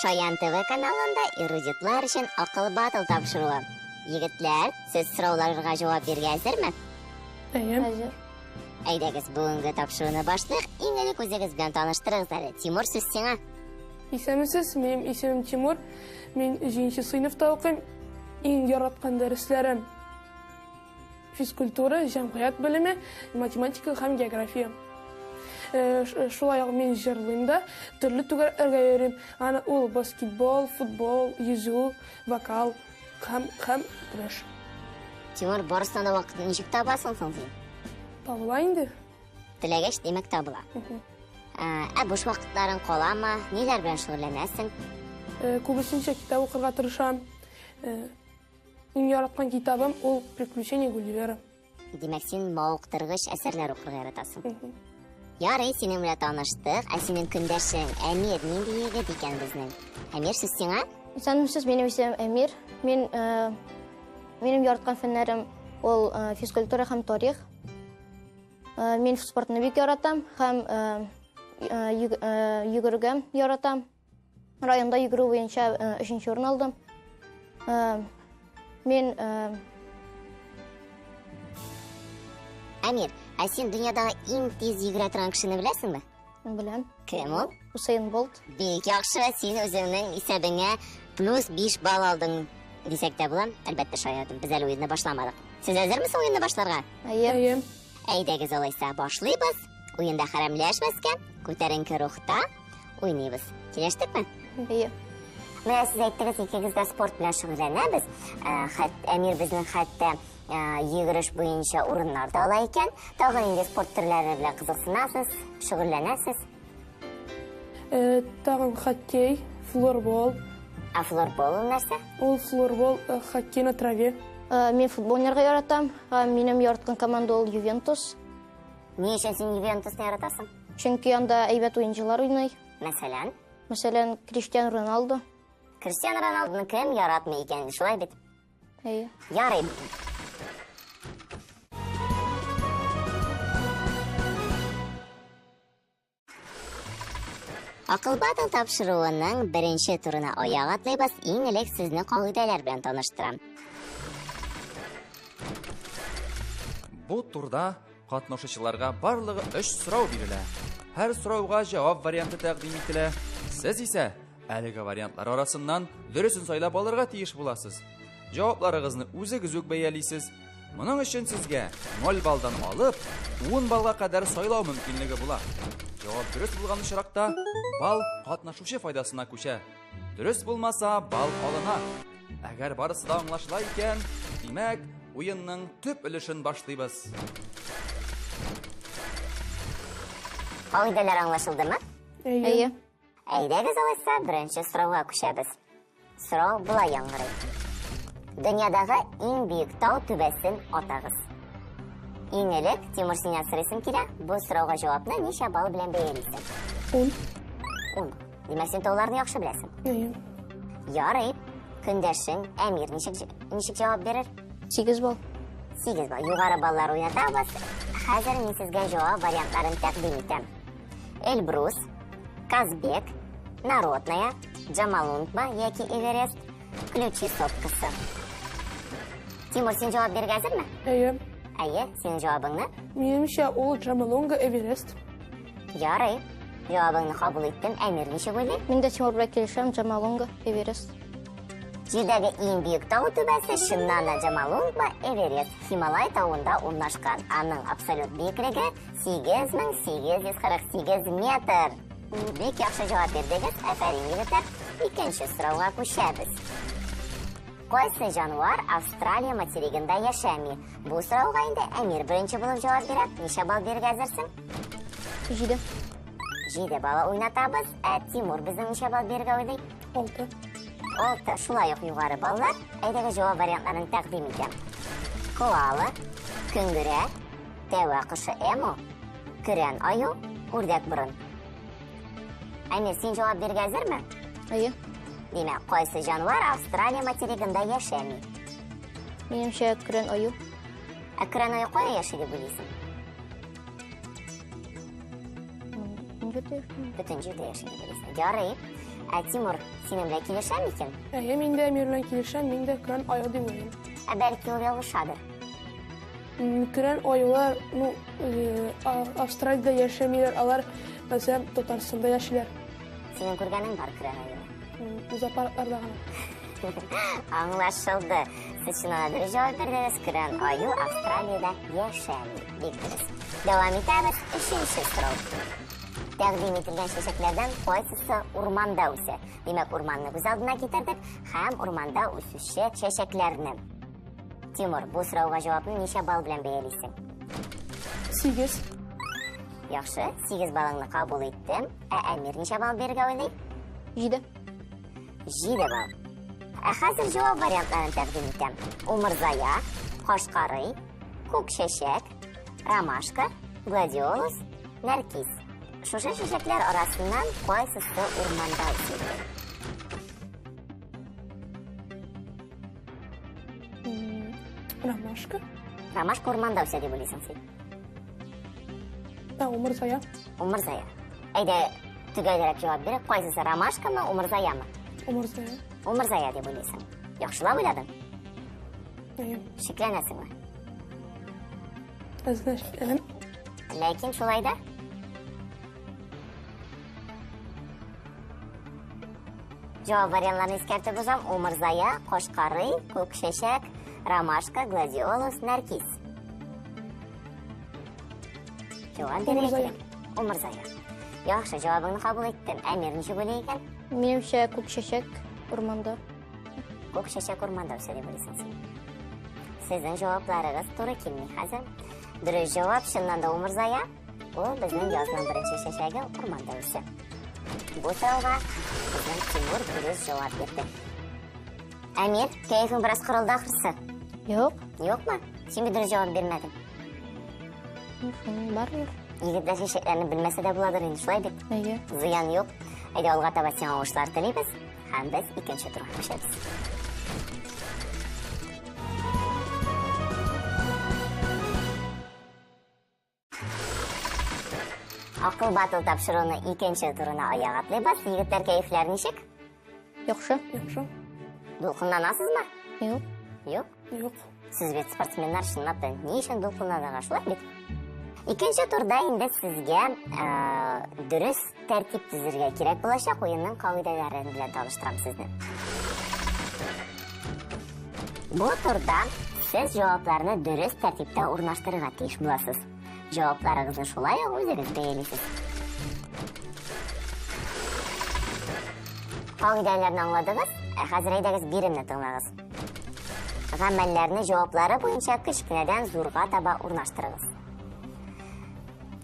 Шаян ТВ каналында эрудитлар өчен Акыл батл тапшыруы. Егетләр, сез сорауларга җавап бирергә әзерме? Әйе. Әзер. Әйдәгез, бүгенге тапшыруны башлыйк. Иң элек үзегез белән таныштырыгыз әле. Тимур, сүз сиңа. Исәнмесез, минем исемем Тимур. Мин 7 сыйныфта укыйм. Иң яраткан дәресләрем физкультура, җәмгыять белеме, математика һәм география. Шулай ук мин җырлыйм да, төрле түгәрәкләргә йөрим. Аны ул баскетбол, футбол, йөзү, вокал һәм көрәш. Тимур, барысына да вакытны ничек табасың соң син? Табыла инде. Теләгәч, димәк, табыла. Ә буш вакытларың каламы? Ниләр белән шөгыльләнәсең? Күбесенчә китап укырга тырышам. Иң яраткан китабым ул Приключения Гулливера. Димәк, син мавыктыргыч әсәрләр укырга яратасың. Ярый, синең белән таныштык. Ә синең көндәшең Әмир нинди егет икән безнең? Әмир, сүз сиңа? Исәнмесез, минем исемем Әмир. Минем яраткан фәннәрем ул физкультура һәм тарих. Мин спортны бик яратам һәм йөгерергә яратам. Районда йөгерү буенча 3-нче урын алдым. Мин Әмир, ә син дөньядагы иң тиз йөгерә торган кешене беләсеңме? Беләм. Кем ул? Усейн Болт. Бик яхшы, син үзеңнең исәбеңә плюс 5 балл алдың дисәк тә була. Әлбәттә, шаярдым. Без әле уенны башламадык. Сез әзерме соң уенны башларга? Әйе. Әйе. Әйдәгез алайса, башлыйбыз. Уенда хәрәмләшмәскә, күтәренке рухта уйныйбыз. Килештекме? Әйе. Менә сез әйттегез, икегез дә спорт белән шөгыльләнәбез. Әмир безнең хәтта йөгереш буенча урыннар да ала икән. Тагын инде спорт төрләре белән кызыксынасыз, шөгыльләнәсез. Тагын хоккей, флорбол. Ә флорбол ул нәрсә? Ул флорбол, хоккей на траве. Мин футбол уйнарга яратам. Минем яраткан команда ул Ювентус. Ни өчен син Ювентусны яратасың? Чөнки анда әйбәт уенчылар уйный. Мәсәлән? Мәсәлән, Криштиану Роналду. Криштиану Роналдуны кем яратмый икән, шулай бит? Әйе. Ярый. Акыл батл тапшыруының беренче турына аяк атлыйбыз. Иң элек сезне кагыйдәләр белән таныштырам. Бу турда катнашучыларга барлыгы 3 сорау бирелә. Һәр сорауга җавап варианты тәкъдим ителә. Сез исә әлеге вариантлар арасыннан дөресен сайлап алырга тиеш буласыз. Җавапларыгызны үзегез үк бәялисез. Моның өчен сезгә 0 баллдан алып 10 баллга кадәр сайлау мөмкинлеге була. Җавап дөрес булган очракта балл катнашучы файдасына күчә. Дөрес булмаса, балл алына. Әгәр барысы да аңлашыла икән, димәк, уенның төп өлешен башлыйбыз. Кагыйдәләр аңлашылдымы? Әйе. Әйе. Әйдәгез алайса, беренче сорауга күчәбез. Сорау болай яңгырый. Дөньядагы иң бөек тау түбәсен атагыз. Иң элек Тимур синнән сорыйсым килә, бу сорауга җавапны ничә балл белән бәялисең? 10. 10. Димәк, син тауларны яхшы беләсең. Әйе. Ярый. Көндәшең Әмир ничек җавап бирер? 8 балл. 8 балл. Югары баллар уйнатабыз. Хәзер мин сезгә җавап вариантларын тәкъдим итәм. Эльбрус, Казбек, Народная, Джомолунгма яки Эверест, Ключи сопкасы. Тимур, син җавап бирергә әзерме? Әйе. Әйе, синең җавабыңны? Минемчә, ул Джомолунгма Эверест. Ярый. Җавабыңны кабул иттем. Әмир ничек уйлый? Мин дә Тимур белән килешәм, Джомолунгма Эверест. Җирдәге иң бөек тау түбәсе чыннан да Джомолунгма Эверест Һималай тавында урнашкан. Аның абсолют биеклеге 8848 метр. Бик яхшы җавап бирдегез. Афәрин, егетләр. Икенче сорауга күчәбез. Кайсы җанвар Австралия материгында яшәми? Бу сорауга инде Әмир беренче булып җавап бирә. Ничә балл бирергә әзерсең? 7. 7 балл уйнатабыз. Ә Тимур безнең ничә балл бирергә уйлый? 6. 6. Шулай ук югары баллар. Әйдәгез җавап вариантларын тәкъдим итәм. Коала, көнгерә, тәвә кошы эмо, көрән аю, үрдәк борын. Әмир, син җавап бирергә әзерме? Әйе. Димәк, кайсы җанвар Австралия материгында яшәми? Минемчә, көрән аю. Ә көрән аю кая яши дип уйлыйсың? Бөтен җирдә яши. Бөтен җирдә яши дип уйлыйсың. Ярый. Ә Тимур синең белән килешә микән? Әйе, мин дә Әмир белән килешәм, мин дә көрән аю дип уйлыйм. Ә бәлки ул ялгышадыр? Көрән аюлар, ну, э, Австралиядә яшәмиләр, алар, мәсәлән, Татарстанда яшиләр. Синең күргәнең бар көрән аюны? Зоопаркларда гына. Аңлашылды. Сез чыннан да дөрес җавап бирдегез. Көрән аю Австралиядә яшәми. Бик дөрес. Дәвам итәбез. Өченче сорау. Тәкъдим ителгән чәчәкләрдән кайсысы урманда үсә? Димәк, урманны күз алдына китердек һәм урманда үсүче чәчәкләрне. Тимур, бу сорауга җавапны ничә балл белән бәялисең? 8. Яхшы, 8 баллыңны кабул иттем. Ә Әмир ничә балл бирергә уйлый? 7. 7 балл. Ә хәзер җавап вариантларын тәкъдим итәм. Умырзая, Кашкарый, Күк чәчәк, Ромашка, Гладиолус, Нәркис. Шушы чәчәкләр арасыннан кайсысы урманда үсә? Ромашка. Ромашка урманда үсә дип уйлыйсың син. Ә, умырзая. Умырзая. Әйдә, төгәлрәк җавап бирик. Кайсысы ромашкамы, умырзаямы? Умырзая. Умырзая дип уйлыйсың. Яхшылап уйладың? Әйе. Шикләнәсеңме? Әз генә шикләнәм. Ләкин шулай да Җавап вариантларын искәртеп узам. Умырзая, Кошкарый, Күк чәчәк, Ромашка, Гладиолус, Нәркис. Җавап бирергә Умырзая. кирәк. Умырзая. Яхшы, җавабыңны кабул иттем. Әмир ничек уйлый икән? Минемчә, күк чәчәк урманда. Күк чәчәк урманда үсә дип уйлыйсың син. Сезнең җавапларыгыз туры килми хәзер. Дөрес җавап чыннан да умырзая. Ул безнең язның беренче чәчәге урманда үсә. Бу сорауга безнең Тимур дөрес җавап бирде. Әмир, кәефең бераз кырылды ахрысы. Юк. Юкмы? Син бит дөрес җавап бирмәдең. Барыбер. Егетләр чәчәкләрне белмәсә дә буладыр инде, шулай бит? Әйе. Зыян юк. Әйдә алга таба сиңа уңышлар телибез һәм без икенче турга күчәбез. Акыл батыл тапшыруны икенче турына аяк атлыйбыз. Егетләр кәефләр ничек? Яхшы. Яхшы. Дулкынланасызмы? Юк. Юк. Юк. Сез бит спортсменнар чынлап та ни өчен дулкынланырга шулай бит? Икенче турда инде сезгә э, дөрес тәртип төзергә кирәк булачак. Уенның кагыйдәләре белән таныштырам сезне. Бу турда сез җавапларны дөрес тәртиптә урнаштырырга тиеш буласыз. Җавапларыгызны шулай ук үзегез бәялисез. Кагыйдәләрне аңладыгыз? Ә хәзер әйдәгез биремне тыңлагыз. Гамәлләрне җаваплары буенча кечкенәдән зурга таба урнаштырыгыз.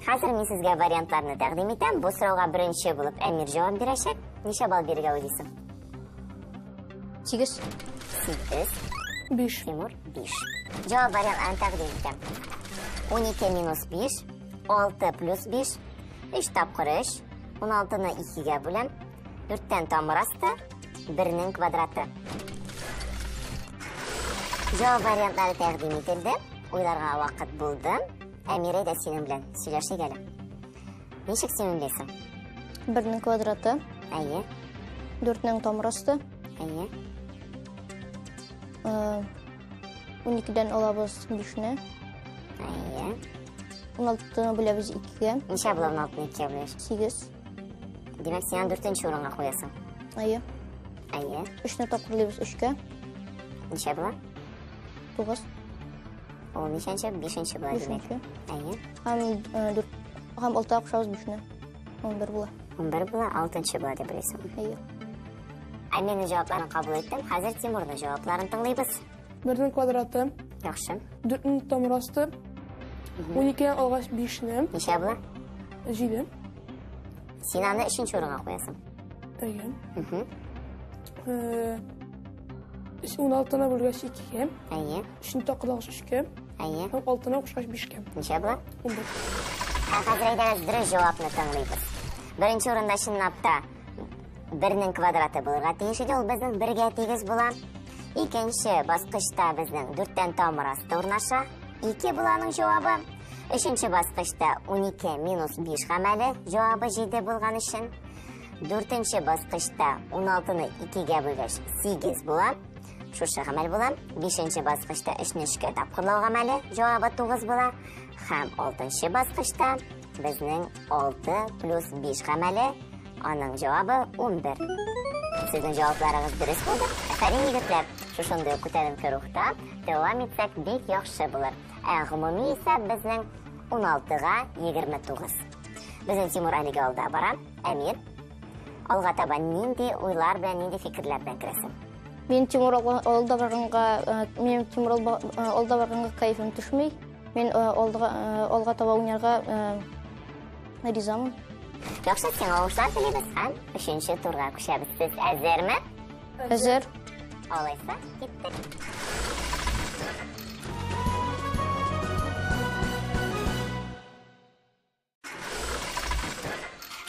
Хәзер мин сезгә вариантларны тәкъдим итәм. Бу сорауга беренче булып Әмир җавап бирәчәк. Ничә балл бирергә уйлыйсың? 8. 8. 5. Тимур 5. Җавап вариантларын тәкъдим итәм. 12 минус 5, 6 плюс 5, 3 тапкыр 3, 16-ны 2-гә бүләм, 4-тән тамыр асты, 1-нең квадраты. Җавап вариантлары тәкъдим ителде. Уйларга вакыт булды. Әмир, әйдә синең белән сөйләшик әле. Ничек син уйлыйсың? 1-нең квадраты. Әйе. 4-нең тамыр асты. Әйе. 12-дән алабыз 5-не. Әйе. 16-ны бүләбез 2-гә. Ничә була 16-ны 2-гә бүләш? 8. Димәк, син аны 4-нче урынга куясың. Әйе. Әйе. 3-не тапкырлыйбыз 3-кә. Ничә була? 9. Ул ничәнче? 5-нче була, димәк. 5-нче. Әйе. Һәм 4 һәм 6-га кушабыз 5-не. 11 була. 11 була, 6-нчы була дип уйлыйсың. Әйе. Әмирнең җавапларын кабул иттем. Хәзер Тимурның җавапларын тыңлыйбыз. 1-нең квадраты. Яхшы. 4-нең тамыр асты. 12-дән алгач 5-не. Ничә була? 7. Син аны 3-нче урынга куясың. Әйе. 16-ны бүлгәч 2-гә. Әйе. 3-не тапкырлагач 3-кә. Әйе. Һәм 6-ны кушкач 5-кә. Ничә була? 11. Ә хәзер әйдәгез дөрес җавапны тыңлыйбыз. Беренче урында чынлап та 1-нең квадраты булырга тиеш иде, ул безнең 1-гә тигез була. Икенче баскычта безнең 4-тән тамыр асты урнаша. 2 була аның җавабы. Өченче баскычта 12 минус 5 гамәле, җавабы 7 булган өчен. Дүртенче баскычта 16-ны 2-гә бүлгәч 8 була. Шушы гамәл була. Бишенче баскычта 3-не 3-кә тапкырлау гамәле, җавабы 9 була. Һәм алтынчы баскычта безнең 6 плюс 5 гамәле, аның җавабы 11. Сезнең җавапларыгыз дөрес булды. Афәрин, егетләр. Шушындый ук күтәренке рухта дәвам итсәк бик яхшы булыр. Ә гомуми исәп безнең 16-га 29. Безнең Тимур әлегә алда бара. Әмир, алга таба нинди уйлар белән, нинди фикерләр белән керәсең? Мин Тимур алда барганга, мин Тимур алда барганга кәефем төшми. Мин алга алга таба уйнарга ризамын. Яхшы, сиңа уңышлар телибез һәм өченче турга күчәбез. Сез әзерме? Әзер. Алайса, киттек.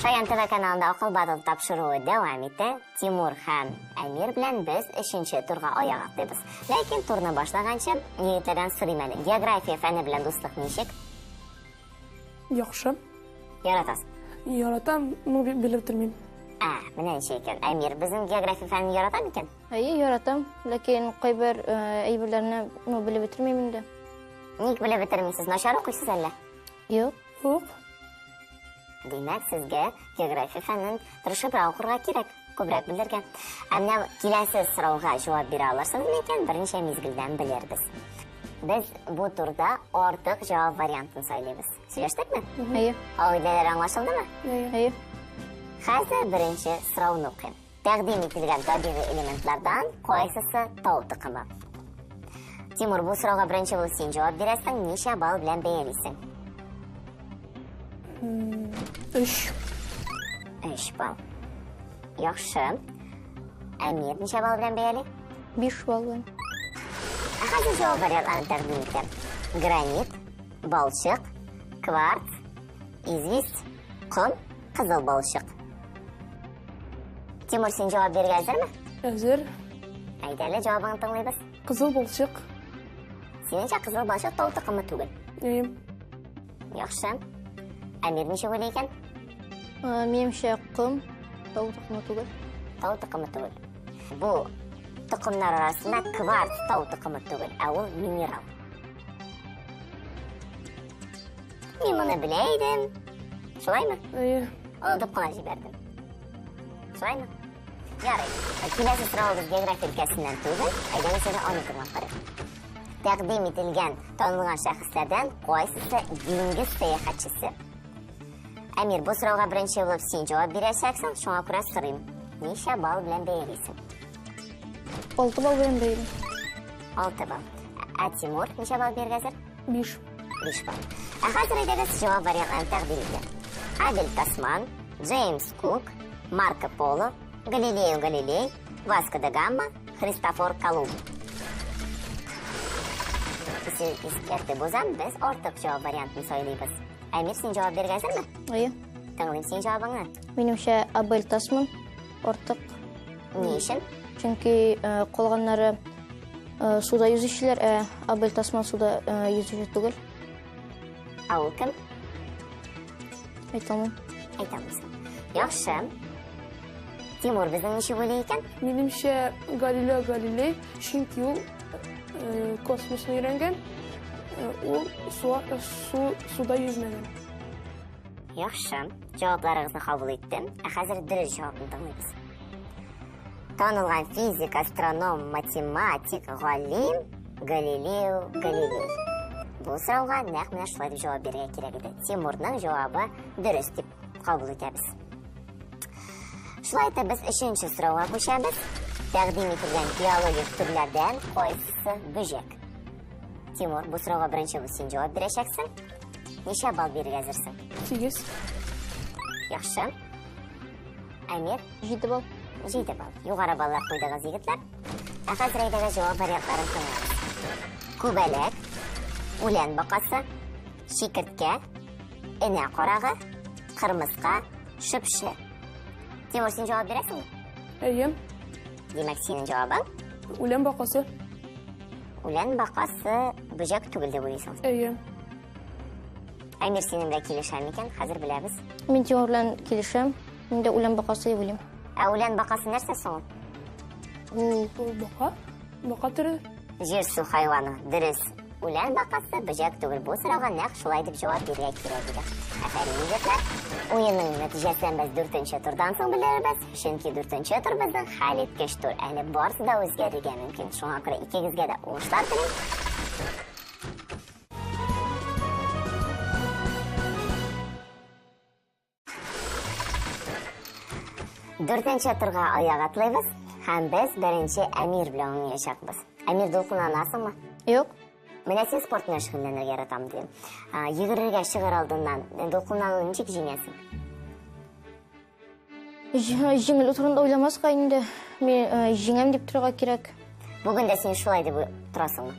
Шаян ТВ каналында Акыл батыл тапшыруы дәвам итә. Тимур һәм Әмир белән без өченче турга аяк атлыйбыз. Ләкин турны башлаганчы, егетләрдән сорыйм әле. География фәне белән дуслык ничек? Яхшы. Яратасың? Яратам, но белеп тормыйм. Ә, менә ничек икән. Әмир безнең география фәнен ярата микән? Әйе, яратам, ләкин кайбер әйберләрне ну, белеп бетермим инде. Ник белеп бетермисез? Начар укыйсыз әллә? Юк. Юк. Димәк, сезгә география фәнен тырышыбрак укырга кирәк, күбрәк белергә. Ә менә киләсе сорауга җавап бирә алырсыз микән, берничә мизгелдән белербез. Без бу турда артык җавап вариантын сайлыйбыз. Сөйләштекме? Әйе. Кагыйдәләр аңлашылдымы? Әйе. Хәзер беренче сорауны укыйм. Тәкъдим ителгән табигый элементлардан кайсысы тау токымы? Тимур, бу сорауга беренче булып син җавап бирәсең, ничә балл белән бәялисең? Өч. Өч балл. Яхшы. Әмир ничә балл белән бәяли? Биш балл белән. Ә хәзер җавап вариантларын тәкъдим итәм. Гранит, балчык, кварц, известь, ком, кызыл балчык. Тимур, син җавап бирергә әзерме? Әзер. Әйдә әле җавабыңны тыңлыйбыз. Кызыл балчык. Синеңчә кызыл балчык тау токымы түгел? Әйе. Яхшы. Әмир ничек уйлый икән? Минемчә, ком тау токымы түгел. Тау токымы түгел. Бу токымнар арасында кварц тау токымы түгел, ә ул минерал. Мин моны белә идем. Шулаймы? Әйе. Онытып кына җибәрдем. Шулаймы? Ярый. Киләсе соравыбыз география өлкәсеннән түгел. Әйдәгез әле аны тыңлап карыйк. Тәкъдим ителгән танылган шәхесләрдән кайсысы диңгез сәяхәтчесе? Әмир, бу сорауга беренче булып син җавап бирәчәксең, шуңа күрә сорыйм. Ничә балл белән бәялисең? 6 балл белән бәялим. 6 балл. Ә Тимур ничә балл бирергә әзер? 5. 5 балл. Ә хәзер әйдәгез җавап вариантларын тәкъдим итәм. Абель Тасман, Джеймс Кук, Марко Поло, Галилео Галилей, Васко да Гама, Христофор Колумб. Искәртеп узам, без артык җавап вариантын сайлыйбыз. Әмир, син җавап бирергә әзерме? Әйе. Тыңлыйм синең җавабыңны. Минемчә, Абель Тасман артык. Ни өчен? Чөнки калганнары суда йөзүчеләр, ә Абель Тасман суда йөзүче түгел. Ә ул кем? Әйтә алмыйм. Әйтә алмыйсың. Яхшы. Тимур безнең ничек уйлый икән? Минемчә, Галилео Галилей, чөнки ул космосны өйрәнгән, ул су, суда йөзмәгән. Яхшы. Җавапларыгызны кабул иттем. Ә хәзер дөрес җавапны тыңлыйбыз. Танылган физик, астроном, математик, галим Галилео Галилей. Бу сорауга нәкъ менә шулай дип җавап бирергә кирәк иде. Тимурның җавабы дөрес дип кабул итәбез. Шулай итеп без өченче сорауга күчәбез. Тәкъдим ителгән биологик төрләрдән кайсысы бөҗәк? Тимур, бу сорауга беренче булып син җавап бирәчәксең. Ничә балл бирергә әзерсең? 8. Яхшы. Әмир? 7 балл. 7 балл. Югары баллар куйдыгыз, егетләр. Ә хәзер әйдәгез җавап вариантларын тыңлагыз. Күбәләк, үлән бакасы, чикерткә, энә карагы, кырмыска, шөпше. Тимур, син җавап бирәсеңме? Әйе. Димәк, синең җавабың? Үлән бакасы. Үлән бакасы бөҗәк түгел дип уйлыйсың. Әйе. Әмир синең белән килешә микән? Хәзер беләбез. Мин Тимур белән килешәм. Мин дә үлән бакасы дип уйлыйм. Ә үлән бакасы нәрсә соң ул? Ул бака. Бака төре. Җир-су хайваны. Дөрес. Үлән бакасы бөҗәк түгел. Бу сорауга нәкъ шулай дип җавап бирергә кирәк иде. Афәрин, егетләр. Уенның нәтиҗәсен без дүртенче турдан соң белербез, чөнки дүртенче тур безнең хәлиткеч тур. Әле барысы да үзгәрергә мөмкин. Шуңа күрә икегезгә дә уңышлар телим. Дүртенче турга аяк атлыйбыз һәм без беренче Әмир белән уйнаячакбыз. Әмир, дулкынланасыңмы? Юк. Менә син спорт белән шөгыльләнергә яратам дидең. Йөгерергә чыгар алдыннан дулкынлануны ничек җиңәсең? Җиңелү турында уйламаска инде. Мин җиңәм дип торырга кирәк. Бүген дә син шулай дип торасыңмы?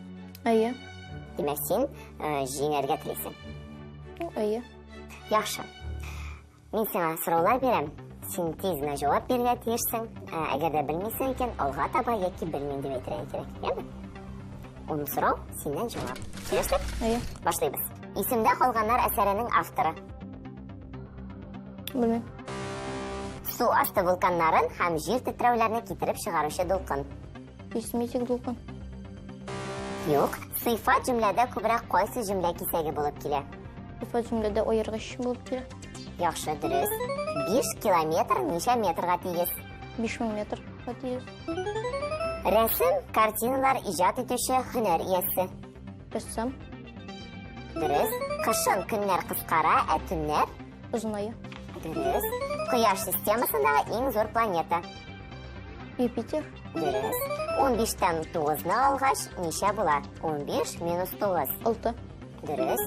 Әйе. Димәк, син җиңәргә телисең. Әйе. Яхшы. Мин сиңа сораулар бирәм. Син тиз генә җавап бирергә тиешсең. Әгәр дә белмисең икән, алга таба яки белмим дип әйтергә кирәк. Яме? Ун сорау, синнән җавап. Килештек? Әйе. Башлыйбыз. Исемдә калганнар әсәренең авторы. Белмим. Су асты вулканнарын һәм җир тетрәүләрне китереп чыгаручы дулкын. Сейсмик дулкын. Юк, сыйфат җөмләдә күбрәк кайсы җөмлә кисәге булып килә? Сыйфат җөмләдә аергыч булып килә. Яхшы, дөрес. 5 километр ничә метрга тигез? 5000 метрга тигез. Рәсем, картиналар иҗат итүче һөнәр иясе. Рәссам. Дөрес. Кышын көннәр кыскара, ә төннәр? Озыная. Дөрес. Кояш системасындагы иң зур планета. Юпитер. Дөрес. 15-тән 9-ны алгач, ничә була? 15 минус 9. 6. Дөрес.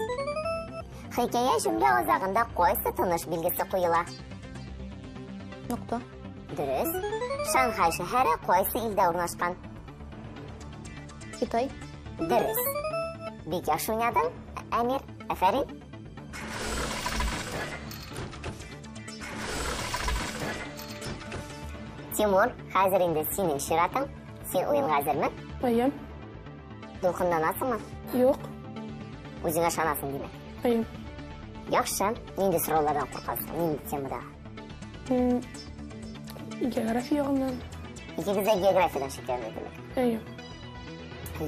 Хикәя җөмлә азагында кайсы тыныш билгесе куела? Нокта. Дөрес. Шанхай шәһәре кайсы илдә урнашкан? Китай. Дөрес. Бик яхшы уйнадың, Әмир. Афәрин. Тимур, хәзер инде синең чиратың. Син уенга әзерме? Әйе. Дулкынланасыңмы? Юк. Үзеңә ышанасың, димәк. Әйе. Яхшы. Нинди сораулардан куркасың? Нинди темада? География ягыннан. Икегез дә географиядән шикләнә, димәк. Әйе.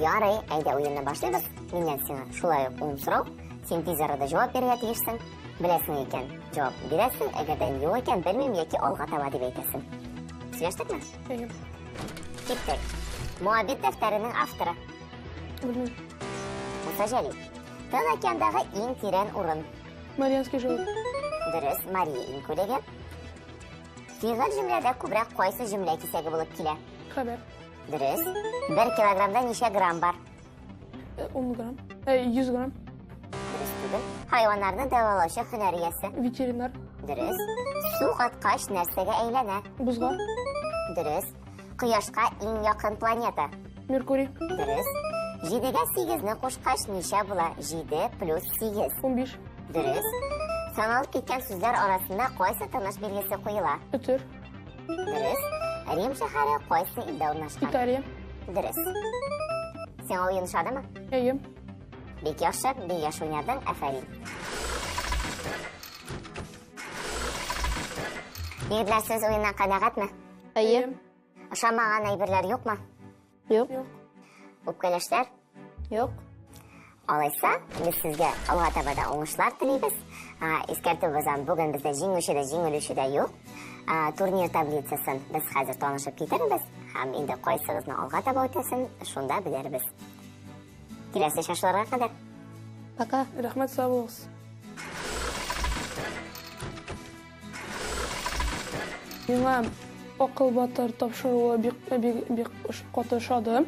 Ярый, әйдә уенны башлыйбыз. Миннән сиңа шулай ук ун сорау. Син тиз арада җавап бирергә тиешсең. Беләсең икән, җавап бирәсең, әгәр дә юк икән, белмим яки алга таба дип әйтәсең. Сөйләштекме? Әйе. Киттек. Моабит дәфтәренең авторы. Белмим. Муса Җәлил. Тын океандагы иң тирән урын. Марианский желоб. Дөрес, Мария иңкүлеге. Фигыль җөмләдә күбрәк кайсы җөмлә кисәге булып килә? Хәбәр. Дөрес. Бер килограммда ничә грамм бар? 10 грамм. 100 грамм. Дөрес түгел. Хайваннарны дәвалаучы һөнәр иясе. Ветеринар. Дөрес. Су каткач нәрсәгә әйләнә? Бозга. Дөрес. Кояшка иң якын планета. Меркурий. Дөрес. 7-гә 8-не кушкач ничә була? 7 плюс 8. 15. Дөрес. Саналып киткән сүзләр арасында кайсы тыныш билгесе куела? Өтер. Дөрес. Рим шәһәре кайсы илдә урнашкан? Италия. Дөрес. Сиңа уен ошадымы? Әйе. Бик яхшы, бик яхшы уйнадың, афәрин. Егетләр, сез уеннан канәгатьме? Әйе. Ошамаган әйберләр юкмы? Юк. Юк. Үпкәләшләр? Юк. Алайса, без сезгә алга таба да уңышлар телибез. Искәртеп узам, бүген бездә җиңүче дә, җиңелүче дә юк. Турнир таблицасын без хәзер танышып китербез һәм инде кайсыгызны алга таба үтәсен шунда белербез. Киләсе чашларга кадәр. Пока. Рәхмәт, сау булыгыз. Миңа Акыл батыр тапшыруы бик бик бик каты ошады.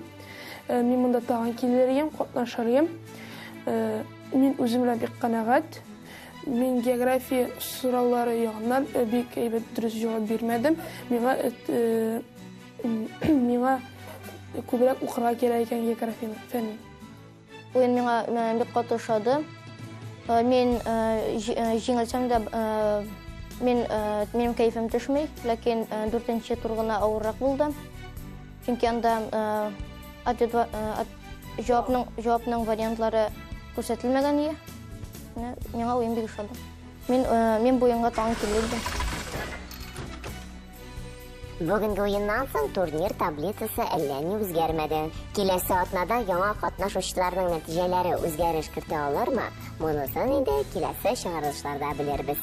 Мин монда тагын килер идем, катнашыр идем. Мин үзем белән бик канәгать. Мин география сораулары ягыннан бик әйбәт дөрес җавап бирмәдем. Миңа миңа күбрәк укырга кирәк икән географияне, фәнне. Уен миңа бик каты ошады. Мин җиңелсәм дә мин минем кәефем төшми, ләкин дүртенче тур гына авыррак булды. Чөнки анда ответ җавапның җавапның вариантлары күрсәтелмәгән иде. Менә миңа уен бик ошады. Мин мин бу уенга тагын килер идем. Бүгенге уеннан соң турнир таблицасы әллә ни үзгәрмәде. Киләсе атнада яңа катнашучыларның нәтиҗәләре үзгәреш кертә алырмы? Монысын инде киләсе чыгарылышларда белербез.